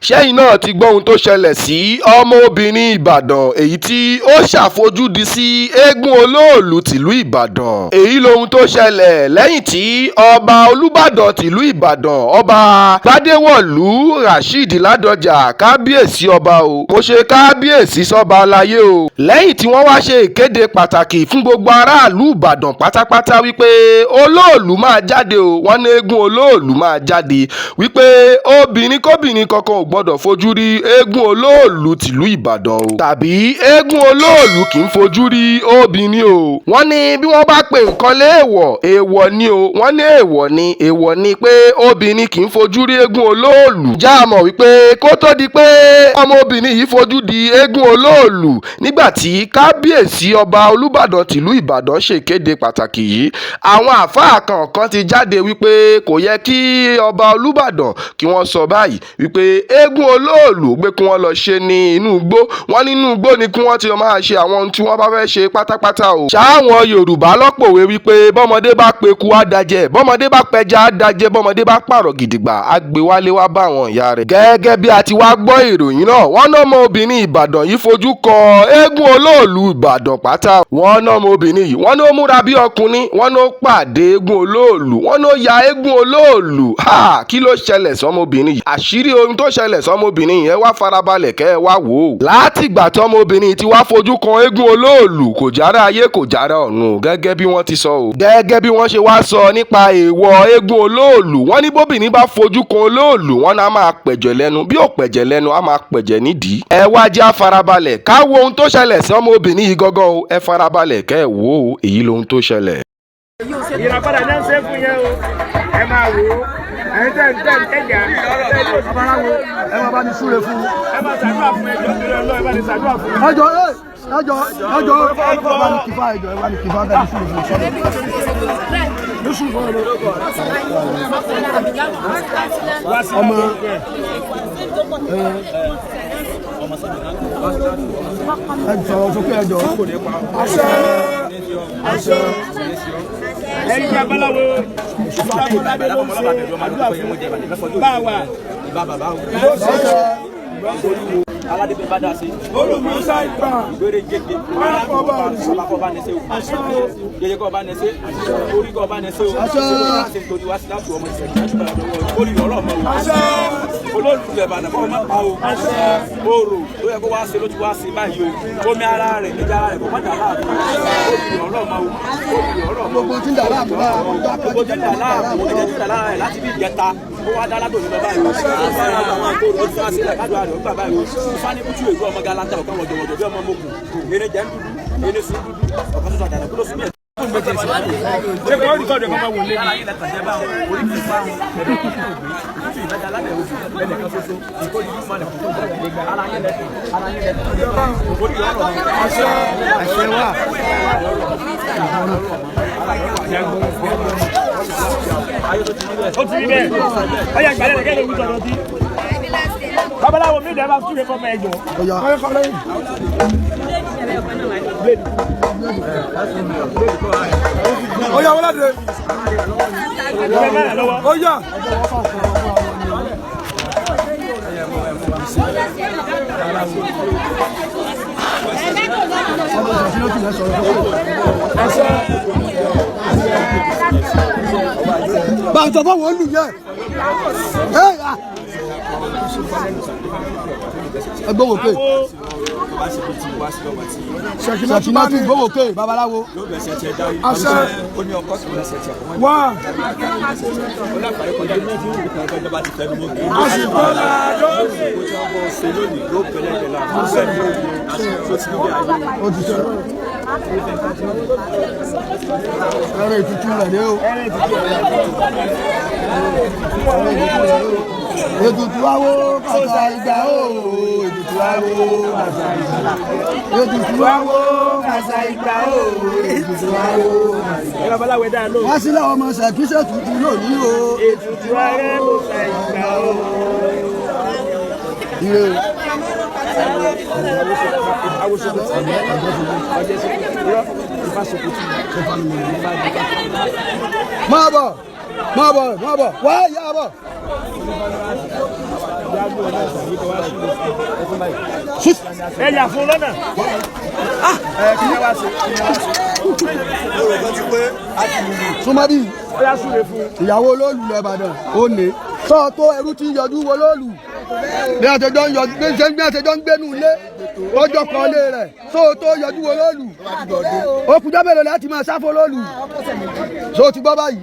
Ṣẹ́yìn náà ti gbọ́ ohun tó ṣẹlẹ̀ sí ọmọbìnrin Ìbàdàn èyí tí ó ṣàfojúdi sí eegun olóòlù tìlú Ìbàdàn. Èyí lohun tó ṣẹlẹ̀ lẹ́yìn tí ọba Olúbàdàn tìlú Ìbàdàn, Ọba Gbadewọ̀lú Rasheed Ládọjà, kábíyèsí ọba o, mo ṣe kábíyèsí sọ́ba alayé o, lẹ́yìn tí wọ́n wá ṣe ìkéde pàtàkì fún gbogbo aráàlú Ìbàdàn pátápátá wípé olóòlù máa jáde o. Wọ́n ní eegun olóòlù máa jáde, wípé obìnrin kóbìnrin kankan ò gbọ́dọ̀ fojú rí eegun olóòlù tìlú Ìbàdàn o, tàbí eegun olóòlù kì í fojú rí obìnrin o. Wọ́n ní bí wọ́n bá pe nǹkan léèwọ̀, èèwọ̀ ni o. Wọ́n ní èèwọ̀ ni, èèwọ̀ ni pé obìnrin kì í fojú rí eegun olóòlù. Já a mọ̀ wípé kó tó di pé ọmọbìnrin yìí fojú di eegun olóòlù, nígbà tí kábíyèsí ọba Olúbàdàn tìlú Ìbàdàn ṣèkéde pàtàkì yìí, àwọn àáfàá kọ̀ọ̀kan ti jáde wípé kò yẹ kí ọba Olúbàdàn kí wọ́n sọ báyìí wípé eegun olóòlù gbé kí wọ́n lọ ṣe ní inú igbó. Wọ́n nínú igbó ni kí wọ́n ti máa ṣe àwọn ohun tí wọ́n bá fẹ́ ṣe pátápátá o. Ṣáwọn Yorùbá lọ́pọ̀wé wípé bọ́mọdé bá peku á dajẹ́, bọ́mọdé bá pẹja á dajẹ́, bọ́mọdé bá pààrọ̀ gidigba á gbé wálé wá bá àwọn ìyá rẹ̀. Gẹ́gẹ́ bí a ti wá gbọ́ ìròyìn náà, wọ́n ná ọmọbìnrin Ìbàdàn yìí fojú kan eegun olóòlù Ìbàdàn pátá. Wọ́n ná ọmọbìnrin yìí, wọ́n ní ó múra bí ọkùnrin, wọ́n ní ó pàdé eegun olóòlù, wọ́n ní ó ya eegun olóòlù. Kí ló ṣẹlẹ̀ sọmọbìnrin yìí? Àṣírí ohun tó ṣẹlẹ̀ sọmọbìnrin yẹn, wá farabalẹ̀ kẹ́ ẹ wá wò ó. Látìgbà tọmọbìnrin ti wá fojú kan eegun olóòlù, kò jára ayé, kò jára ọ̀run, gẹ́gẹ́ bí wọ́n ti sọ o. Gẹ́gẹ́ bí wọ́n ṣe wá sọ nípa èèwọ̀ eegun olóòlù, wọ́n ní bóbìnrin bá fojú kan olóòlù, wọ́n náà máa pẹ̀jẹ̀ lẹ́nu, bí ò pẹ̀jẹ̀ lẹ́nu, á máa pẹ̀jẹ̀ nídìí. Ẹ wá jẹ́ á farabalẹ̀ ká wo ohun tó ṣẹlẹ̀ sí ọmọbìnrin yìí gangan o. Ẹ farabalẹ̀ kẹ́ ẹ wò ó. Èyí lohun tó ṣẹlẹ̀. Ìràpadà náà ń ṣe fún yẹn o. Ẹ máa wò ó, ẹ̀yin tẹ́ ń tẹ́ ń tẹ́jà. Babaláwo, ẹ máa bá ní súre fún. Ẹ máa ṣàdúrà fún. Ẹjọ́ torí Ọlọ́run, ẹ bá ní ṣàdúrà fún. Ẹjọ, ẹjọ, ẹjọ, ẹ bá ní kífà. Ẹjọ, ẹ bá ní kífà bẹ́ẹ̀ ní súre fún sọ́dọ̀. Ní súre fún ọmọ. Ẹ sọ̀rọ̀ sókè, ẹjọ. Àṣẹ, àṣẹ. Ẹ̀yin babaláwo, ìfàkọ́ládé ló ń ṣe àdúrà fún bá wa. Aládébẹ̀ bá dá sí. Olùmọ̀ọ́sá ìgbà. Ìgbére jẹjẹ. Alákọ̀ bá nẹsẹ̀ o. Jẹjẹ kọ́ bá nẹsẹ̀. Orí kọ́ bá nẹsẹ̀ o. Ṣe nítorí wá sí láti ọmọ ìṣẹ̀lẹ̀ láti padà lọ́wọ́ orí ọ̀rọ̀ ọmọ o. Olólùfẹ́ Ìbàdàn kọ́ ọmọ pa o. Oòrò tó yẹ kó wá ṣe ló ti wá ṣe báyìí o. Omi ara rẹ̀, ẹja ara rẹ̀ kò má dà láàbù. Orí ọ̀rọ̀ ọmọ o. Orí ọ̀rọ̀ ọmọ o. Gbogbo tí ń dà láàmú bá Gbogbo tí ń dà láàmú, ẹ̀jẹ̀ tí ń dà lára rẹ̀ láti bí ìjẹta, ó wá dá látòní lọ báyìí o. Àwọn àgbòrò ó ti wá sílẹ̀ kájọ rẹ̀ ó gbà báyìí o. Ifá ní kútù èlú ọmọ galanta ọ̀kan wọ̀jọ̀wọ̀jọ̀ bí ọmọ mokùn. Eré jẹ́ ń dúdú, eré sùn dúdú, ọ̀kan tuntun àjànà kúló sùn bí ẹ̀. Ṣé kò rí kọ́ọ̀dù ẹ̀kọ́ máa wò lé? Yàrá yín lẹ́tàn jẹ́ báwọn orí kìí fáwọn ẹ̀rọ kìí ògbé ìtútù ìdájà alábẹ̀ òfin ẹnìkan ṣoṣo ìkórìí fún ọmọ tó gbà ara yín lẹ́tàn, ara yín lẹ́tàn orí ọ̀rọ̀. Àṣẹ, àṣẹ wà. Ó ti rí bẹ́ẹ̀. Ọyà ìgbàlẹ̀ rẹ̀ kẹ́lẹ́ òwúntọ̀ lọ́tí. Babaláwo mi dẹ̀ bá súre fọmọ ẹ̀jọ̀. Ọ̀yà. Ọ̀yà wọlé. Ẹ má rà lọ́wọ́. Ọ̀yà. Ọmọ ìṣẹ̀sí ló ti lẹ sọ̀rọ̀ sókè. Bá a sọ fún wọn lù yẹ. Ẹ gbóhùn òkè. Ṣèkínátù, gbóhùn òkè, babaláwo. Àṣẹ. Wá. Àsìkò làdókè. Ó ti sọ. Ẹran ètùtù rẹ̀ dé o. Ẹran ètùtù rẹ̀ dé o. Ètùtù awo kàṣà ìgbà o. Ètùtù awo kàṣà ìgbà. Ètùtù awo kàṣà ìgbà o. Ètùtù awo kàṣà ìgbà. Ẹ babaláwo, ẹ dáa lóhùn. Wá sílẹ̀ ọmọ ṣèkíṣẹ́ tuntun lónìí o. Ètùtù ààrẹ mo fẹ́ ìgbà o. Ire. Awo sokoto ọjẹ sokoto irọ́ ifá sokoto. Máa bọ̀, máa bọ̀, máa bọ̀, wá yá bọ̀. Ẹ yà fún lọ́nà. Súnmọ́ bí. Ó yá, súre fún. Ìyàwó olóòlù lọ Ìbàdàn ó ní sọ tó ẹrú tí ń yọjú wo lóòlù bí àtẹjọ ń yọjú bí àtẹjọ ń gbénu ilé ọjọ́ kan lé rẹ̀ sọ tó yọjú wo lóòlù. Ó kújọ́ mélòó láti máa sáfó lóòlù? Sọ ti gbọ́ báyìí?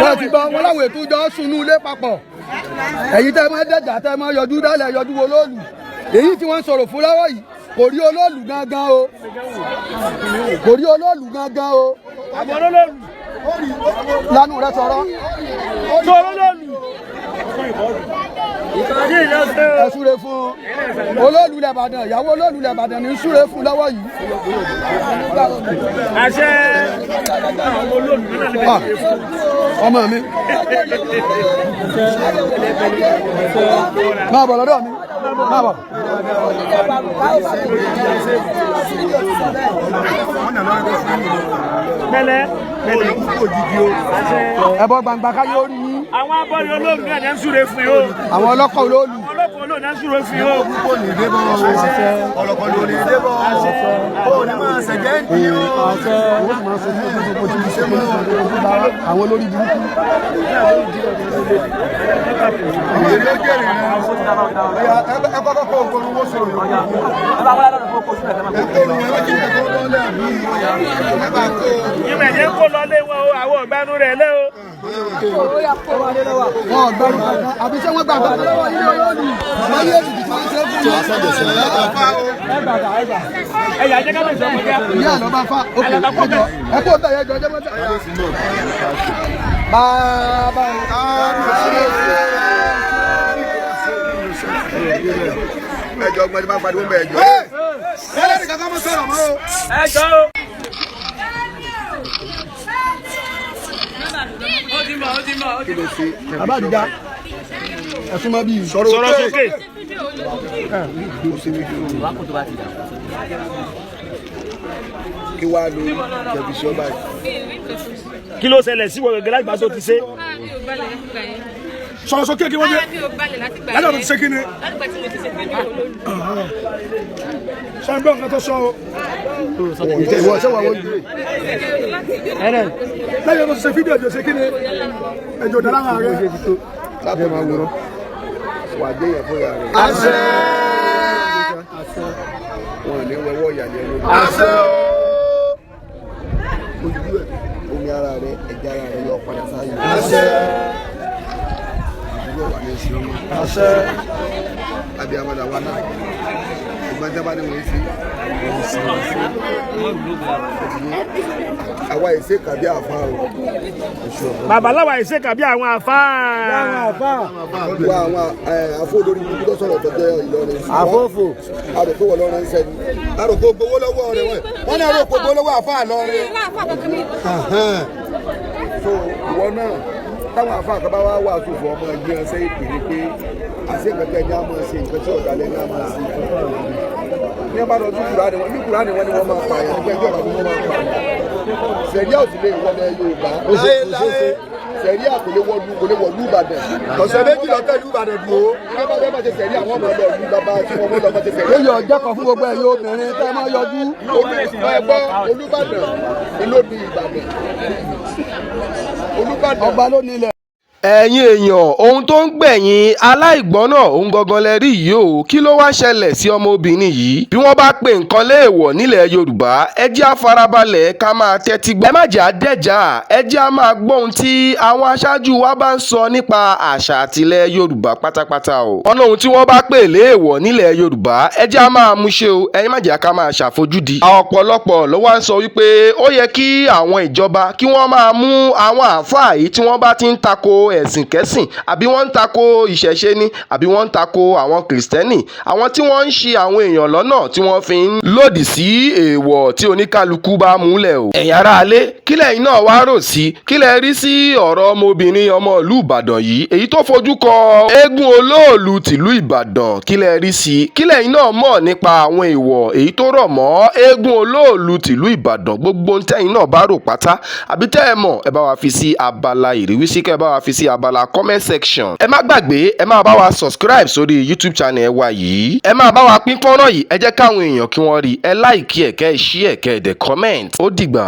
Wọ́n ti gbọ́ wọn láwọn ètò ìjọ sunú ilé papọ̀. Ẹ̀yin tẹ́ máa dẹ̀jà, tẹ́ máa yọjú dálẹ̀ yọjú wo lóòlù, èyí tí wọ́n ń sọ̀rọ̀ fún lọ́wọ́ yìí, kò rí olóòlù gangan o, kò rí olóòlù gangan o. Àbọ̀ olólùú. Lánàá rẹ sọ̀rọ̀. Tó olólùú. Kí ìlọ sí o. Ẹ súre fún olóòlù lẹ́bàdàn. Ìyàwó olóòlù lẹ́bàdàn ní súre fún lọ́wọ́ yìí. Àṣẹ àwọn olóòlù náà lè Ah, ọmọ mi, máa bọ̀ lọ́dọ̀ mi, máa bọ̀. Pẹ̀lẹ́ pẹ̀lẹ́. Àṣẹ. Ẹ bọ́ gbangba ká yóò rí yín. Àwọn abọ́ni olóòlù náà ní ń súre fún yìí o. Àwọn ọlọ́kọ̀ olóòlù. Àwọn ọlọ́pàá olóòlù náà ń súre fún yìí o. Ọlọ́kọ̀ ló ní débọ̀ ó ní máa ṣẹ̀jẹ̀ ń di o. Owó sì máa ń sojú ojú ojú ojú ojú àwọn olórí burúkú. Àwọn èlò jèrè rẹ. Ẹ kọ́kọ́ kó ògbóni owó sọ̀rọ̀ yòókù. Ẹ kó olú ẹ lọ́jọ́ ìgbà tó lọ́lẹ̀ àbí ẹ bá kó. Ìmọ̀ ẹ̀jẹ̀ ń kó lọ lé wọn o, àwọn ọ̀gbánú rẹ̀ lé o. Wọn ò gbẹrù kankan, àbí ṣé wọ́n gbà kankan lọ́wọ́ ilé olóòlù? Wọ́n yé ètùtù tí wọ́n ṣe fún yín. Ẹ̀yà jẹ́ ká bẹ̀rẹ̀ sọ́kọjá. Ìyá àlọ́ bá fa òkè ẹjọ́ ẹ kó bẹ̀rẹ̀ ẹjọ́ jẹ́ mọ́tà. Bàbá Ẹjọ́ ọgbọ́n ti máa pariwo ń bẹ ẹjọ́. Ẹlẹ́ni kankan mọ́ sọ̀rọ̀ mọ́ o. Ẹ jọ o. bàbá àdìgá, ẹ̀sùn mọ́ bíi. Sọ̀rọ̀ sókè. Kí wàá lo tẹ̀fíṣọ́ báyìí? Kí ló ṣẹlẹ̀ sí wọ gẹ́gẹ́ lágbà tó ti ṣe? Mi ò balẹ̀ látìgbà yẹn. Sọ̀rọ̀ sókè, kí wọ́n dé. Ara mi ò balẹ̀ látìgbà Ládàá tó yẹn. ti ṣe kí ni? Látìgbà tí mo ti ṣe fídíò olóòlù. Sọ ń gbọ́ nǹkan tó sọ o. Ìwọ ṣé wà wọ́n jù. Lẹ́yìn tó ti ṣe fídíò ẹjọ́ ṣe kí ni? Ẹjọ́ dára rẹ̀. Láti máa wòrán. Wà á jẹ́yẹ̀ fún ìyá rẹ̀. Àṣẹ. Wọn ò ní wẹ́wọ́ ìyàlẹ́ lórí. Àṣẹ o. Ojú ẹ̀, omi ara rẹ̀, ẹ̀jẹ̀ ara rẹ̀ yọ padà sáyé. Àṣẹ. Ìdúró wà ní ìṣe wọn. Àṣẹ. Abiyamọ làwa náà. Ìgbọ́n tí wọ́n bá ní wọ́n sí. Àwa ìṣe kàbí àfa o. Babaláwa ìṣe kàbí àwọn àfáà. Wá àwọn àfọ olórí burúkú tó sọ̀rọ̀ tó jẹ́ Ìlọrin. Àfófò. Àròkó wọ̀ lọ́rin ń sẹ́ni. Àròkó gbowó lọ́wọ́ rẹ̀ wẹ̀. Wọ́n ní àròkó gbowó lọ́wọ́ àfáà lọ́rin. So ìwọ náà, táwọn àfa kan bá wá wàásù fún ọmọ ẹgbẹ́ ọsẹ ìpèrè pé àṣẹ nǹkan tẹ́ ní a máa ṣe, nǹkan tí ọ̀dà lẹ́ni a máa ṣe. Ní wọ́n bá lọ sí Kùránì wọn, ní Kùránì wọn ni wọ́n máa pààyàn, nígbà ẹjọ́ ìbá ni wọ́n máa pààyàn. Sẹ̀ríà ò sì lè wọlé Yorùbá. Sẹ̀ríà kò lè wọlú, kò lè wọlú Ìbàdàn. Ọ̀sẹ̀ méjì lọ tẹ̀lú Ìbàdàn dùn o. Ní wọ́n bá fẹ́ máa ṣe sẹ̀ríà, wọ́n máa lọ ìlú bàbá tí wọ́n lọ máa ṣe sẹ̀ríà. Ó yọ ọjọ́ kan fún gbogbo ẹ̀yin obìnrin tẹ́ ẹ máa yọjú. Ẹgbọ́ Olúbàdàn ló ní Ìbàdàn. Olúbàdàn. Ọba ló nílẹ̀. Ẹ̀yin èèyàn, ohun tó ń gbẹ̀yìn aláìgbọ́nà òun gangan lẹ rí yìí o. Kí ló wáá ṣẹlẹ̀ sí ọmọbìnrin yìí? Bí wọ́n bá pe nǹkan léèwọ̀ nílẹ̀ Yorùbá, ẹ jẹ́ á farabalẹ̀ ká máa tẹ́tí gbọ́. Ẹ má jẹ́ á dẹ́jà, ẹ jẹ́ á máa gbọ́ ohun tí àwọn aṣáájú wa bá ń sọ nípa àṣà àtìlẹ̀ Yorùbá pátápátá o. Ọ̀nà ohun tí wọ́n bá pè léèwọ̀ nílẹ̀ Yorùbá, ẹ jẹ́ á máa mú ṣe o. Ẹ̀yin má jẹ́ ká máa ṣàfojúdi. Ọ̀pọ̀lọpọ̀ ló wá ń sọ wípé ó yẹ kí àwọn ìjọba kí wọ́n máa mú àwọn àáfàá yìí tí wọ́n bá ti ń tako ẹ̀sìn kẹ́sìn, àbí wọ́n ń tako ìṣẹ̀ṣe ni, àbí wọ́n ń tako àwọn Kìrìsìtẹ́nì, àwọn tí wọ́n ń ṣi àwọn èèyàn lọ́nà tí wọ́n fi ń lòdì sí èèwọ̀ tí oníkálukú bá múlẹ̀ o. Ẹ̀yin aráalé, kí lẹ̀yin náà wá rò sí? Kí lẹ rí sí ọ̀rọ̀ ọmọbìnrin ọmọ ìlú Ìbàdàn yìí, èyí tó fojú kọ eégún olóòlù tìlú Ìbàdàn? Kí lẹ rí sí? Kí lẹ̀yin náà mọ̀ nípa àwọn èèwọ̀ èyí tó rọ̀ mọ́ eégún olóòlù tìlú Ìbàdàn? Gbogbo ohun tẹ́yin náà bá rò pátá àbí tẹ́ ẹ mọ̀, ẹ bá wa fi sí abala ìrísí, kẹ́ ẹ bá wa fi sí sí abala comment section. Ẹ má gbàgbé, ẹ máa bá wa subscribe sórí YouTube channel wa yìí. Ẹ máa bá wa pín fọ́nrán yìí, ẹ jẹ́ káwọn èèyàn kí wọ́n rí. Ẹ like ẹ̀, kẹ́ ẹ share ẹ̀, kẹ́ ẹ dẹ̀ comment. Ó dìgbà.